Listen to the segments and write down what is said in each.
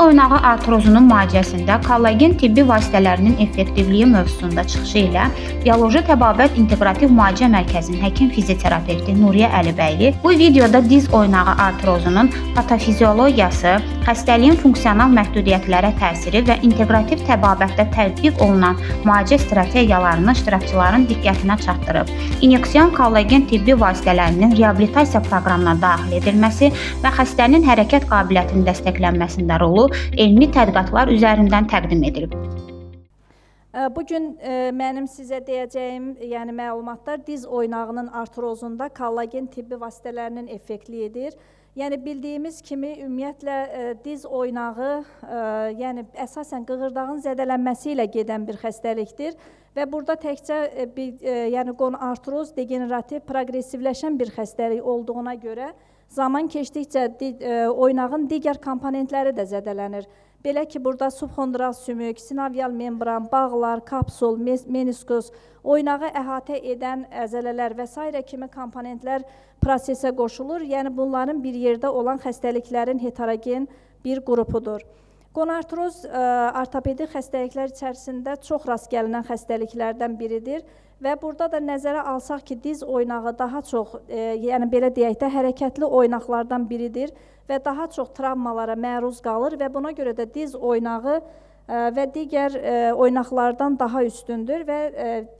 oynağı artrozunun müalicəsində kollagen tibbi vasitələrinin effektivliyi mövzusunda çıxışı ilə Bioloji Təbabət İnteqrativ Müalicə Mərkəzinin həkim fizioterapevti Nuriyə Əlibəyli bu videoda diz oynağı artrozunun patofiziologiyası, xəstəliyin funksional məhdudiyyətlərə təsiri və inteqrativ təbabətdə tətbiq olunan müalicə strategiyalarını iştirakçıların diqqətinə çatdırıb. İnyeksion kollagen tibbi vasitələrinin reabilitasiya proqramına daxil edilməsi və xəstənin hərəkət qabiliyyətinin dəstəklənməsində rolu elmi tədqiqatlar üzərindən təqdim edilib. Bu gün mənim sizə deyəcəyim, yəni məlumatlar diz oynağının artrozunda kollagen tibbi vasitələrinin effektliyidir. Yəni bildiyimiz kimi ümumiyyətlə diz oynağı, yəni əsasən qığırdağın zədələnməsi ilə gedən bir xəstəlikdir və burada təkcə yəni gonartroz degenerativ proqressivləşən bir xəstəlik olduğuna görə zaman keçdikcə oynağın digər komponentləri də zədələnir. Belə ki, burada subxondral sümük, sinovial membran, bağlar, kapsul, meniskus, oynağı əhatə edən əzələlər və sairə kimi komponentlər prosesə qoşulur. Yəni bunların bir yerdə olan xəstəliklərin heterogen bir qrupudur. Gonartroz ortopedik xəstəliklər içərisində çox rast gəlinən xəstəliklərdən biridir və burada da nəzərə alsaq ki, diz oynağı daha çox, yəni belə deyək də, hərəkətli oynaqlardan biridir və daha çox travmalara məruz qalır və buna görə də diz oynağı və digər oynaqlardan daha üstündür və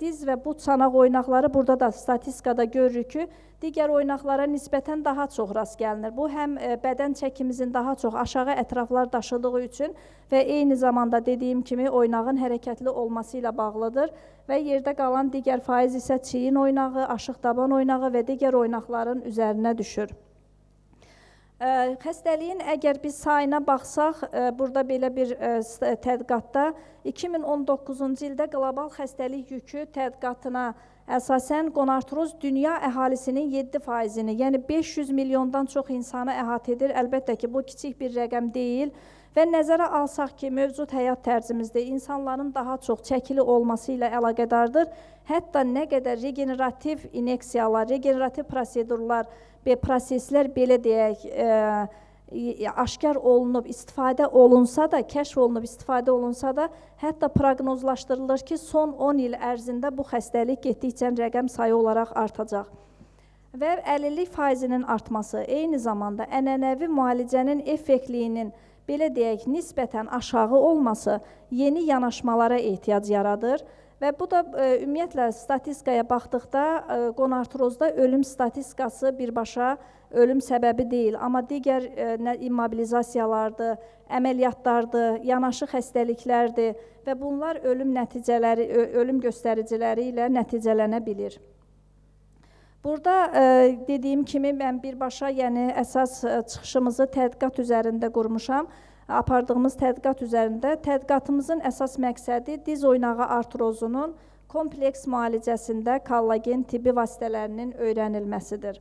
diz və bu çanaq oynaqları burada da statistikada görürük ki, digər oynaqlara nisbətən daha çox rast gəlinir. Bu həm bədən çəkimizin daha çox aşağı ətraflar daşıdığı üçün və eyni zamanda dediyim kimi oynağın hərəkətli olması ilə bağlıdır və yerdə qalan digər faiz isə çiyin oynağı, aşıq daban oynağı və digər oynaqların üzərinə düşür. Xəstəliyin əgər biz sayına baxsaq, burada belə bir tədqiqatda 2019-cu ildə qlobal xəstəlik yükü tədqiqatına əsasən gonartroz dünya əhalisinin 7%-ni, yəni 500 milyondan çox insanı əhatə edir. Əlbəttə ki, bu kiçik bir rəqəm deyil və nəzərə alsaq ki, mövcud həyat tərzimizdə insanların daha çox çəkili olması ilə əlaqədardır. Hətta nə qədər regenerativ inyeksiyalar, regenerativ prosedurlar və proseslər belə deyək, aşkar olunub, istifadə olunsa da, kəşf olunub, istifadə olunsa da, hətta proqnozlaşdırılır ki, son 10 il ərzində bu xəstəlik getdikcə rəqəm sayı olaraq artacaq. Və əlillik faizinin artması, eyni zamanda ənənəvi müalicənin effektliyinin, belə deyək, nisbətən aşağı olması yeni yanaşmalara ehtiyac yaradır. Və bu da ümumiyyətlə statistikaya baxdıqda gonartrozda ölüm statistikası birbaşa ölüm səbəbi deyil, amma digər immobilizasiyalardır, əməliyyatlardır, yanaşı xəstəliklərdir və bunlar ölüm nəticələri, ölüm göstəriciləri ilə nəticələnə bilir. Burada dediyim kimi mən birbaşa, yəni əsas çıxışımızı tədqiqat üzərində qurmuşam. Apardığımız tədqiqat üzərində. Tədqiqatımızın əsas məqsədi diz oynağı artrozunun kompleks müalicəsində kollagen tibbi vasitələrinin öyrənilməsidir.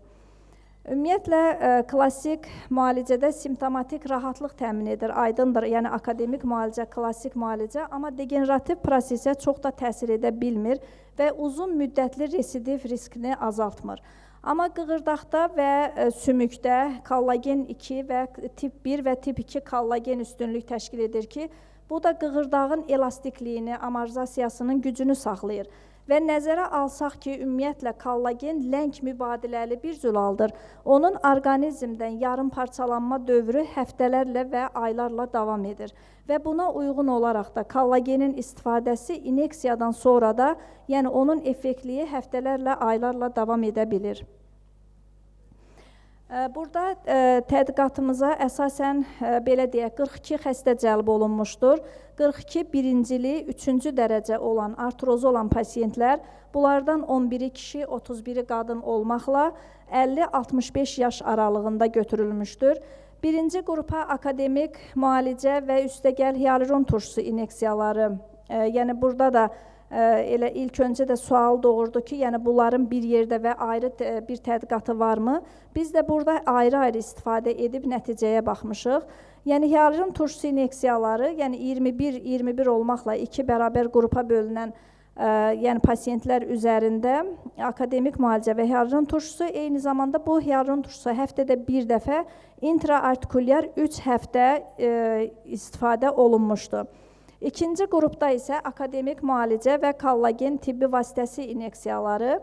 Ümumiyyətlə, klassik müalicədə simptomatik rahatlıq təmin edir, aydındır. Yəni akademik müalicə, klassik müalicə, amma degenerativ prosesə çox da təsir edə bilmir və uzun müddətli residiv riskini azaltmır. Amma qığırdaqda və sümükdə kollagen 2 və tip 1 və tip 2 kollagen üstünlük təşkil edir ki, bu da qığırdağın elastikliyini, amortizasiyasının gücünü saxlayır. Və nəzərə alsaq ki, ümumiyyətlə kollagen ləng mübadiləli bir zülaldır. Onun orqanizmdən yarım parçalanma dövrü həftələrlə və aylarla davam edir. Və buna uyğun olaraq da kollagenin istifadəsi inyeksiyadan sonra da, yəni onun effektliyi həftələrlə, aylarla davam edə bilir. Burada tədqiqatımıza əsasən belə deyək, 42 xəstə cəlb olunmuşdur. 42 birincili, üçüncü dərəcə olan, artrozu olan pasiyentlər, bunlardan 11-i kişi, 31-i qadın olmaqla 50-65 yaş aralığında götürülmüşdür. Birinci qrupa akademik müalicə və üstəgəl hialuron turşusu inyeksiyaları, yəni burada da elə ilk öncə də sual doğurdu ki, yəni bunların bir yerdə və ayrı bir tədqiqatı varmı? Biz də burada ayrı-ayrı istifadə edib nəticəyə baxmışıq. Yəni hialuron turşusu inyeksiyaları, yəni 21-21 olmaqla iki bərabər qrupa bölünən Yəni pasientlər üzərində akademik müalicə və hialuron turşusu, eyni zamanda bu hialuron turşusu həftədə bir dəfə intraartikulyar 3 həftə istifadə olunmuşdu. İkinci qrupda isə akademik müalicə və kollagen tibbi vasitəsi inyeksiyaları.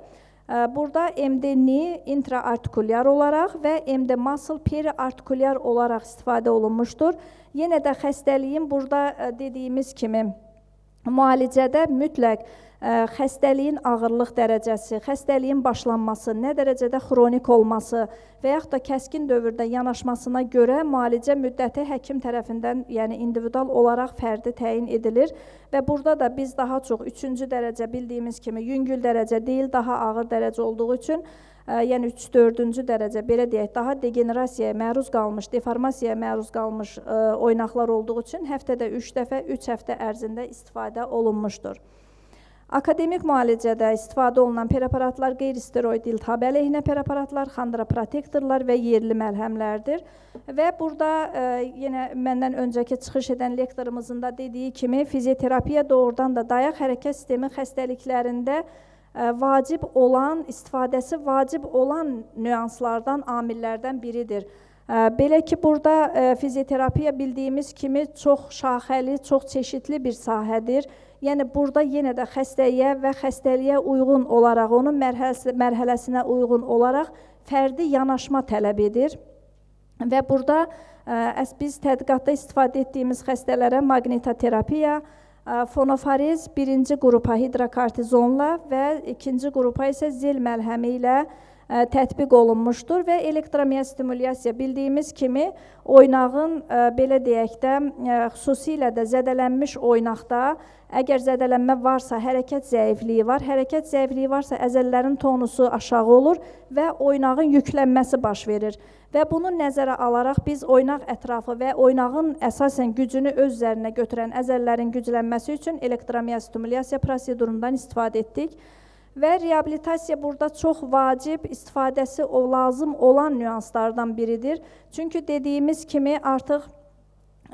Burada MD-Ni intraartikulyar olaraq və MD-Muscle periartikulyar olaraq istifadə olunmuşdur. Yenə də xəstəliyin burada dediyimiz kimi müalicədə mütləq xəstəliyin ağırlıq dərəcəsi, xəstəliyin başlanması, nə dərəcədə xronik olması və yaxud da kəskin dövrdə yanaşmasına görə müalicə müddəti həkim tərəfindən, yəni individual olaraq fərdi təyin edilir və burada da biz daha çox 3-cü dərəcə bildiyimiz kimi yüngül dərəcə deyil, daha ağır dərəcə olduğu üçün, yəni 3-4-cü dərəcə, belə deyək, daha degenerasiyaya məruz qalmış, deformasiyaya məruz qalmış oynaqlar olduğu üçün həftədə 3 dəfə, 3 həftə ərzində istifadə olunmuşdur. Akademik müalicədə istifadə olunan preparatlar qeyri-steroid iltihab əleyhinə preparatlar, xondroprotektorlar və yerli məlhəmlərdir. Və burada yenə məndən öncəki çıxış edən lektorumuzun da dediyi kimi fizioterapiya doğrudan da dayaq hərəkət sistemi xəstəliklərində vacib olan, istifadəsi vacib olan nüanslardan, amillərdən biridir. Belə ki, burada fizioterapiya bildiyimiz kimi çox şaxəli, çox çeşidli bir sahədir. Yəni, burada yenə də xəstəyə və xəstəliyə uyğun olaraq, onun mərhələsinə uyğun olaraq fərdi yanaşma tələb edir. Və burada biz tədqiqatda istifadə etdiyimiz xəstələrə maqnitoterapiya, fonoforez birinci qrupa hidrokortizonla və ikinci qrupa isə zel məlhəmi ilə tətbiq olunmuşdur və elektromiyostimulyasiya bildiyimiz kimi oynağın, belə deyək də, xüsusilə də zədələnmiş oynaqda əgər zədələnmə varsa, hərəkət zəifliyi var, hərəkət zəifliyi varsa əzələlərin tonusu aşağı olur və oynağın yüklənməsi baş verir. Və bunu nəzərə alaraq biz oynaq ətrafı və oynağın əsasən gücünü öz üzərinə götürən əzələlərin güclənməsi üçün elektromiyostimulyasiya prosedurundan istifadə etdik. Və reabilitasiya burada çox vacib, istifadəsi lazım olan nüanslardan biridir. Çünki dediyimiz kimi artıq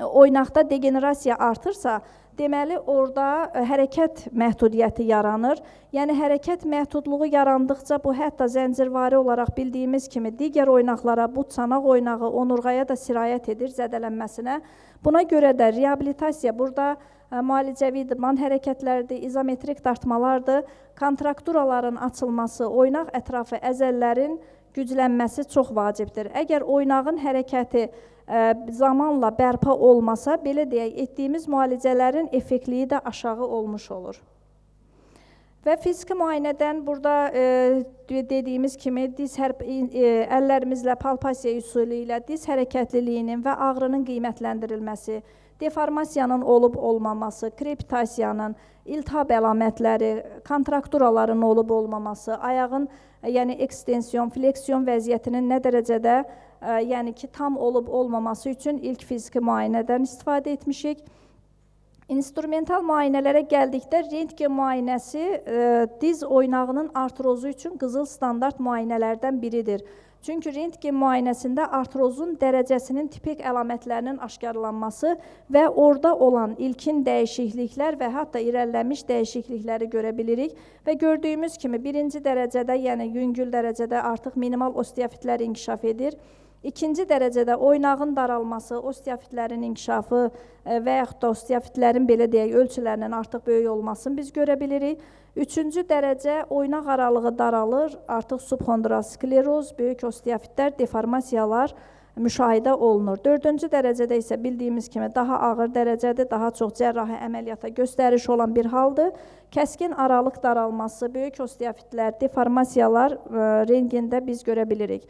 oynaqda degenerasiya artırsa, deməli orada hərəkət məhdudiyyəti yaranır. Yəni hərəkət məhdudluğu yarandıqca bu hətta zəncirvari olaraq bildiyimiz kimi digər oynaqlara, bu çanaq oynağı, onurğaya da sirayət edir zədələnməsinə. Buna görə də reabilitasiya burada müalicəvi idman hərəkətləridir, izometrik dartmalardır, kontrakturaların açılması, oynaq ətrafı əzəllərin güclənməsi çox vacibdir. Əgər oynağın hərəkəti zamanla bərpa olmasa, belə deyək, etdiyimiz müalicələrin effektliyi də aşağı olmuş olur. Və fiziki müayinədən burada dediyimiz kimi diz əllərimizlə palpasiya üsulu ilə diz hərəkətliliyinin və ağrının qiymətləndirilməsi, deformasiyanın olub olmaması, krepitasiyanın, iltihab əlamətləri, kontrakturaların olub olmaması, ayağın yəni ekstensiyon, fleksiyon vəziyyətinin nə dərəcədə, yəni ki, tam olub olmaması üçün ilk fiziki müayinədən istifadə etmişik. İnstrumental müayinələrə gəldikdə rentgen müayinəsi diz oynağının artrozu üçün qızıl standart müayinələrdən biridir. Çünki rentgen müayinəsində artrozun dərəcəsinin tipik əlamətlərinin aşkarlanması və orada olan ilkin dəyişikliklər və hətta irəliləmiş dəyişiklikləri görə bilirik və gördüyümüz kimi birinci dərəcədə, yəni yüngül dərəcədə artıq minimal osteofitlər inkişaf edir. İkinci dərəcədə oynağın daralması, osteofitlərin inkişafı və yaxud da osteofitlərin, belə deyək, ölçülərinin artıq böyük olmasını biz görə bilirik. Üçüncü dərəcə oynaq aralığı daralır, artıq subxondral skleroz, böyük osteofitlər, deformasiyalar müşahidə olunur. Dördüncü dərəcədə isə bildiyimiz kimi daha ağır dərəcədir, daha çox cərrahi əməliyyata göstəriş olan bir haldır. Kəskin aralıq daralması, böyük osteofitlər, deformasiyalar rentgende biz görə bilirik.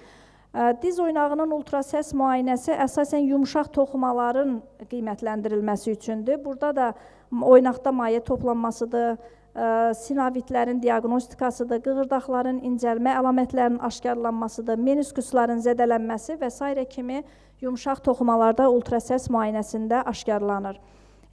Diz oynağının ultrasəs müayinəsi əsasən yumşaq toxumaların qiymətləndirilməsi üçündür. Burada da oynaqda maye toplanmasıdır, sinovitlərin diaqnostikasıdır, qığırdaqların incəlmə əlamətlərinin aşkarlanmasıdır, meniskusların zədələnməsi və sairə kimi yumşaq toxumalarda ultrasəs müayinəsində aşkarlanır.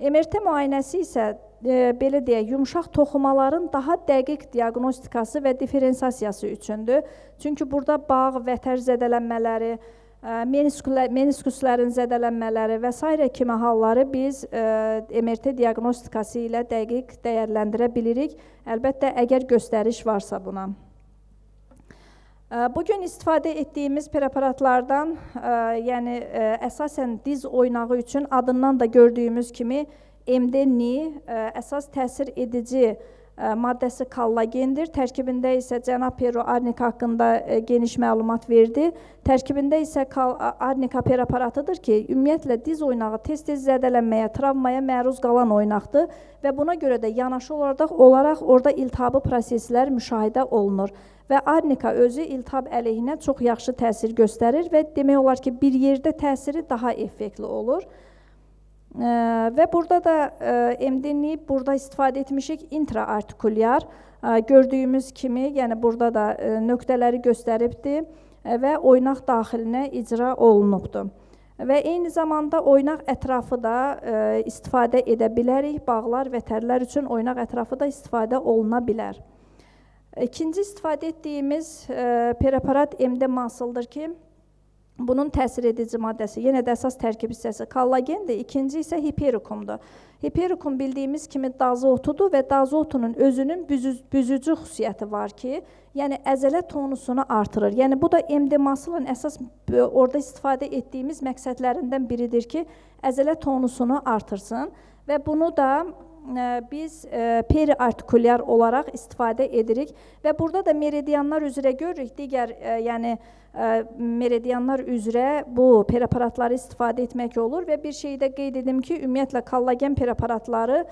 MRT müayinəsi isə belə deyək, yumşaq toxumaların daha dəqiq diaqnostikası və diferensiyasiyası üçündür. Çünki burada bağ, vətər zədələnmələri, Meniskusların zədələnmələri və sairə kimi halları biz MRT diaqnostikası ilə dəqiq dəyərləndirə bilirik. Əlbəttə, əgər göstəriş varsa buna. Bugün istifadə etdiyimiz preparatlardan, yəni əsasən diz oynağı üçün adından da gördüyümüz kimi MD-Ni əsas təsir edici maddəsi kollagendir. Tərkibində isə cənab Perro arnika haqqında geniş məlumat verdi. Tərkibində isə arnika preparatıdır ki, ümumiyyətlə diz oynağı tez-tez zədələnməyə, travmaya məruz qalan oynaqdır və buna görə də yanaşı olaraq orada iltihabı proseslər müşahidə olunur. Və arnika özü iltihab əleyhinə çox yaxşı təsir göstərir və demək olar ki, bir yerdə təsiri daha effektli olur. Və burada da MD-ni burada istifadə etmişik intraartikulyar. Gördüyümüz kimi, yəni burada da nöqtələri göstəribdir və oynaq daxilinə icra olunubdur. Və eyni zamanda oynaq ətrafı da istifadə edə bilərik. Bağlar və tərlər üçün oynaq ətrafı da istifadə oluna bilər. İkinci istifadə etdiyimiz preparat MD Muscle-dır ki, bunun təsir edici maddəsi, yenə də əsas tərkib hissəsi kollagendir, ikinci isə hiperikumdur. Hiperikum bildiyimiz kimi dazı otudur və dazı otunun özünün büzücü xüsusiyyəti var ki, yəni əzələ tonusunu artırır. Yəni bu da MD Muscle-ın əsas orada istifadə etdiyimiz məqsədlərindən biridir ki, əzələ tonusunu artırsın və bunu da biz periartikulyar olaraq istifadə edirik və burada da meridianlar üzrə görürük, digər yəni meridianlar üzrə bu preparatları istifadə etmək olur və bir şeyi də qeyd edim ki, ümumiyyətlə kollagen preparatları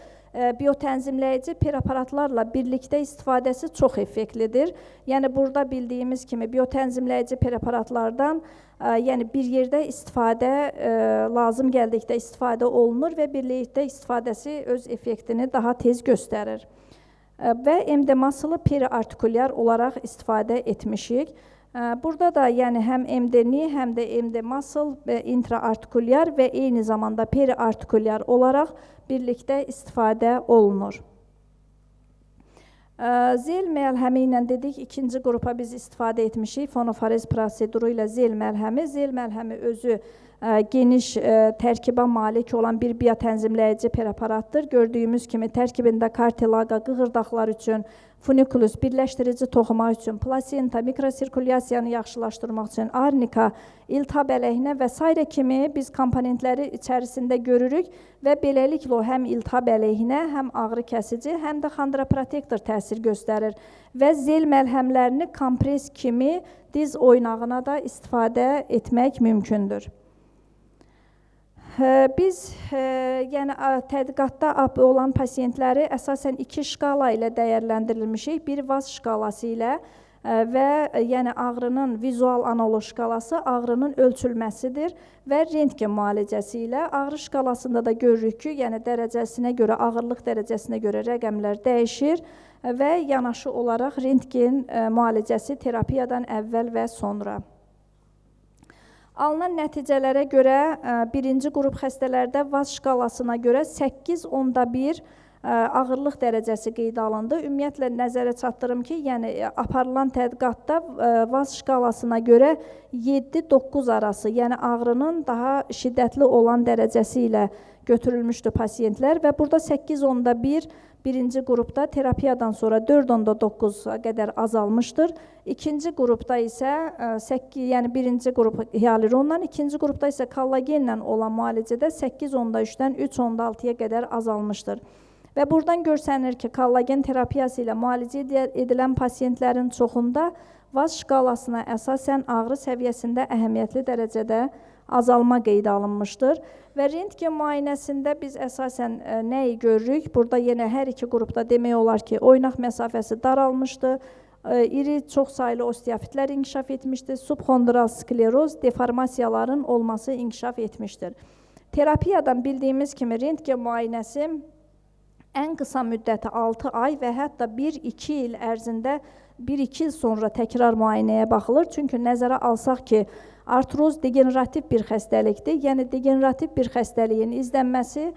biotənzimləyici preparatlarla birlikdə istifadəsi çox effektlidir. Yəni burada bildiyimiz kimi biotənzimləyici preparatlardan yəni bir yerdə istifadə lazım gəldikdə istifadə olunur və birlikdə istifadəsi öz effektini daha tez göstərir. Və MD Muscle-ı periartikulyar olaraq istifadə etmişik. Burada da yəni həm MD-ni, həm də MD Muscle və intraartikulyar və eyni zamanda periartikulyar olaraq birlikdə istifadə olunur. Zel məlhəmi ilə dedik, ikinci qrupa biz istifadə etmişik. Fonoforez proseduru ilə zel məlhəmi. Zel məlhəmi özü geniş tərkibə malik olan bir biotənzimləyici preparatdır. Gördüyümüz kimi tərkibində kartilaqa, qığırdaqlar üçün, funikulus, birləşdirici toxuma üçün, plasenta, mikrosirkulyasiyanı yaxşılaşdırmaq üçün, arnika, iltihab əleyhinə və sairə kimi biz komponentləri içərisində görürük və beləliklə o həm iltihab əleyhinə, həm ağrı kəsici, həm də xondroprotektor təsir göstərir və zel məlhəmlərini kompres kimi diz oynağına da istifadə etmək mümkündür. Biz yəni tədqiqatda olan pasientləri əsasən iki şkala ilə dəyərləndirilmişik. Bir VAS şkalası ilə və yəni ağrının vizual analoq şkalası ağrının ölçülməsidir və rentgen müalicəsi ilə ağrı şkalasında da görürük ki, yəni dərəcəsinə görə, ağırlıq dərəcəsinə görə rəqəmlər dəyişir və yanaşı olaraq rentgen müalicəsi terapiyadan əvvəl və sonra. Alınan nəticələrə görə birinci qrup xəstələrdə VAS şkalasına görə 8,1 ağırlıq dərəcəsi qeydə alındı. Ümumiyyətlə nəzərə çatdırım ki, yəni aparılan tədqiqatda VAS şkalasına görə 7-9 arası, yəni ağrının daha şiddətli olan dərəcəsi ilə götürülmüşdü pasientlər və burada 8,1 birinci qrupda terapiyadan sonra 4,9-a qədər azalmışdır. İkinci qrupda isə 8, yəni birinci qrup hialuronla, ikinci qrupda isə kollagenlə olan müalicədə 8,3-dən 3,6-ya qədər azalmışdır. Və buradan görsənir ki, kollagen terapiyası ilə müalicə edilən pasientlərin çoxunda VAS şkalasına əsasən ağrı səviyyəsində əhəmiyyətli dərəcədə azalma qeydə alınmışdır. Və rentgen müayinəsində biz əsasən nəyi görürük? Burada yenə hər iki qrupda demək olar ki, oynaq məsafəsi daralmışdı, iri çox saylı osteofitlər inkişaf etmişdir, subxondral skleroz, deformasiyaların olması inkişaf etmişdir. Terapiyadan bildiyimiz kimi rentgen müayinəsi ən qısa müddəti 6 ay və hətta 1-2 il ərzində 1-2 il sonra təkrar müayinəyə baxılır. Çünki nəzərə alsaq ki, artroz degenerativ bir xəstəlikdir. Yəni degenerativ bir xəstəliyin izlənməsi,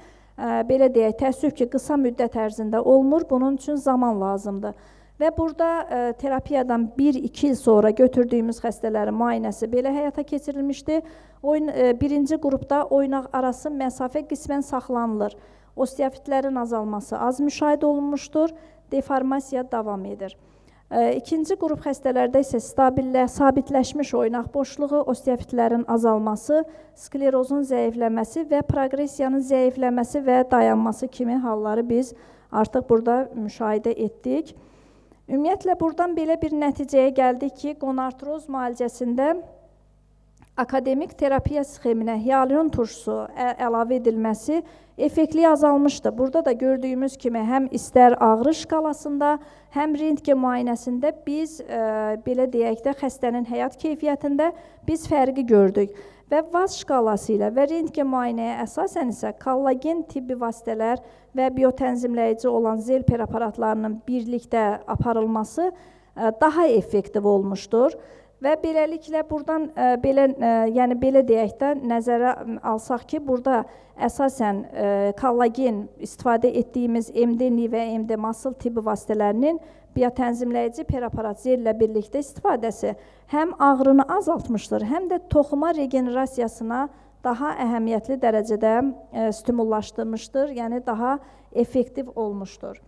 belə deyək, təəssüf ki, qısa müddət ərzində olmur. Bunun üçün zaman lazımdır. Və burada terapiyadan 1-2 il sonra götürdüyümüz xəstələrin müayinəsi belə həyata keçirilmişdi. Birinci qrupda oynaq arası məsafə qismən saxlanılır. Osteofitlərin azalması az müşahidə olunmuşdur, deformasiya davam edir. İkinci qrup xəstələrdə isə sabitləşmiş oynaq boşluğu, osteofitlərin azalması, sklerozun zəifləməsi və proqressiyanın zəifləməsi və dayanması kimi halları biz artıq burada müşahidə etdik. Ümumiyyətlə, buradan belə bir nəticəyə gəldik ki, qonartroz müalicəsində akademik terapiya sxeminə hialuron turşusu əlavə edilməsi effektliyi azalmışdı. Burada da gördüyümüz kimi həm istər ağrı şkalasında, həm rentgen müayinəsində biz, belə deyək də, xəstənin həyat keyfiyyətində biz fərqi gördük. Və VAS şkalası ilə və rentgen müayinəyə əsasən isə kollagen tibbi vasitələr və biotənzimləyici olan zel preparatlarının birlikdə aparılması daha effektiv olmuşdur. Və beləliklə buradan yəni belə deyək də nəzərə alsaq ki, burada əsasən kollagen istifadə etdiyimiz MD-ni və MD-masıl tibbi vasitələrinin biotənzimləyici preparat zellə birlikdə istifadəsi həm ağrını azaltmışdır, həm də toxuma regenerasiyasına daha əhəmiyyətli dərəcədə stimullaşdırmışdır, yəni daha effektiv olmuşdur.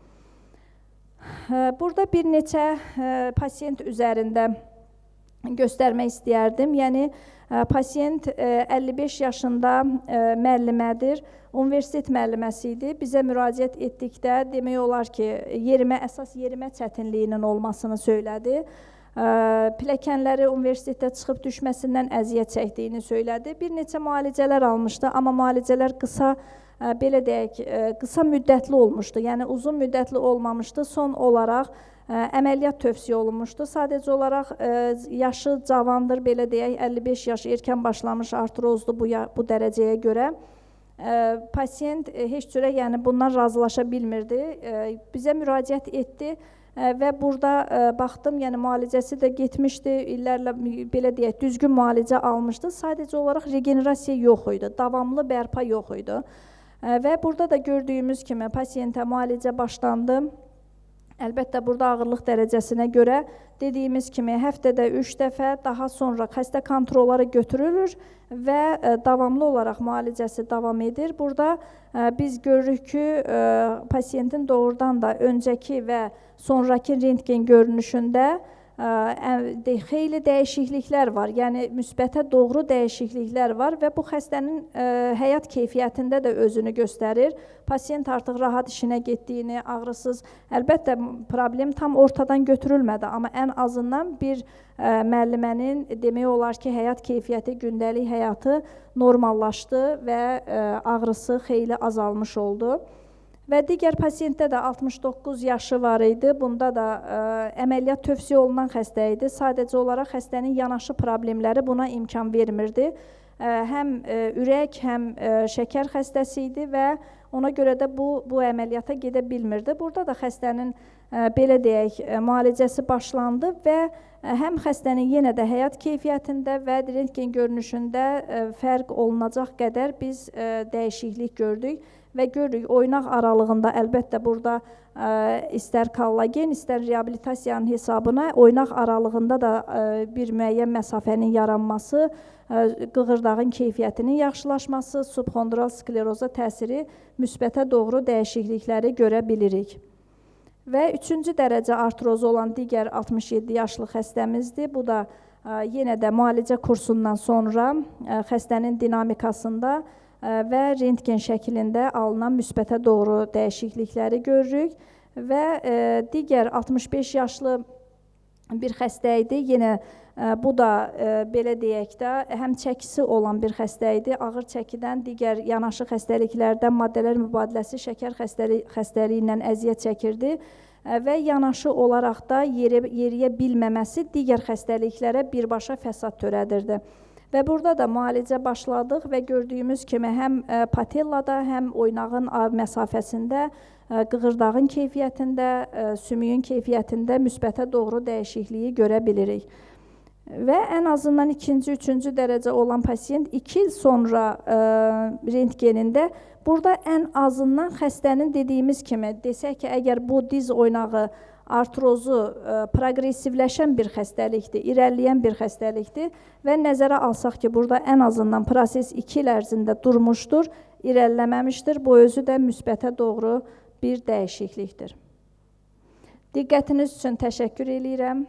Burada bir neçə pasiyent üzərində göstərmək istəyərdim. Yəni, pasiyent 55 yaşında müəllimədir, universitet müəlliməsi idi. Bizə müraciət etdikdə demək olar ki, əsas yerimə çətinliyinin olmasını söylədi. Pilləkənləri universitetdə çıxıb düşməsindən əziyyət çəkdiyini söylədi. Bir neçə müalicələr almışdı, amma müalicələr qısa, belə deyək, qısa müddətli olmuşdu. Yəni, uzun müddətli olmamışdı. Son olaraq əməliyyat tövsiyə olunmuşdu. Sadəcə olaraq yaşı cavandır, belə deyək, 55 yaş erkən başlamış artrozdur bu dərəcəyə görə. Pasiyent heç cürə, yəni bundan razılaşa bilmirdi. Bizə müraciət etdi və burada baxdım, yəni müalicəsi də getmişdi, illərlə belə deyək, düzgün müalicə almışdı. Sadəcə olaraq regenerasiya yox idi, davamlı bərpa yox idi. Və burada da gördüyümüz kimi pasiyentə müalicə başlandı. Əlbəttə, burada ağırlıq dərəcəsinə görə dediyimiz kimi həftədə 3 dəfə, daha sonra xəstə kontrolları götürülür və davamlı olaraq müalicəsi davam edir. Burada biz görürük ki, pasiyentin doğrudan da öncəki və sonraki rentgen görünüşündə xeyli dəyişikliklər var, yəni müsbətə doğru dəyişikliklər var və bu xəstənin həyat keyfiyyətində də özünü göstərir. Pasiyent artıq rahat işinə getdiyini, ağrısız, əlbəttə problem tam ortadan götürülmədi, amma ən azından bir müəllimənin demək olar ki, həyat keyfiyyəti, gündəlik həyatı normallaşdı və ağrısı xeyli azalmış oldu. Və digər pasiyentdə də 69 yaşı var idi. Bunda da əməliyyat tövsiyə olunan xəstə idi. Sadəcə olaraq xəstənin yanaşı problemləri buna imkan vermirdi. Həm ürək, həm şəkər xəstəsi idi və ona görə də bu əməliyyata gedə bilmirdi. Burada da xəstənin belə deyək, müalicəsi başlandı və həm xəstənin yenə də həyat keyfiyyətində və rentgen görünüşündə fərq olunacaq qədər biz dəyişiklik gördük. Və görürük, oynaq aralığında əlbəttə burada istər kollagen, istər reabilitasiyanın hesabına oynaq aralığında da bir müəyyən məsafənin yaranması, qığırdağın keyfiyyətinin yaxşılaşması, subxondral skleroza təsiri müsbətə doğru dəyişiklikləri görə bilirik. Və 3-cü dərəcə artrozu olan digər 67 yaşlı xəstəmizdir. Bu da yenə də müalicə kursundan sonra xəstənin dinamikasında və rentgen şəklində alınan müsbətə doğru dəyişiklikləri görürük. Və digər 65 yaşlı bir xəstə idi. Yenə bu da belə deyək də, həm çəkisi olan bir xəstə idi. Ağır çəkidən, digər yanaşı xəstəliklərdən, maddələr mübadiləsi, şəkər xəstəliyi ilə əziyyət çəkirdi və yanaşı olaraq da yeriyə bilməməsi digər xəstəliklərə birbaşa fəsad törədirdi. Və burada da müalicə başladıq və gördüyümüz kimi həm patellada, həm oynağın məsafəsində, qığırdağın keyfiyyətində, sümüyün keyfiyyətində müsbətə doğru dəyişikliyi görə bilirik. Və ən azından 2-ci, 3-cü dərəcə olan pasiyent 2 il sonra rentgenində burada ən azından xəstənin dediyimiz kimi desək ki, əgər bu diz oynağı artrozu proqressivləşən bir xəstəlikdir, irəliləyən bir xəstəlikdir və nəzərə alsaq ki, burada ən azından proses 2 il ərzində durmuşdur, irəliləməmişdir. Bu özü də müsbətə doğru bir dəyişiklikdir. Diqqətiniz üçün təşəkkür eləyirəm.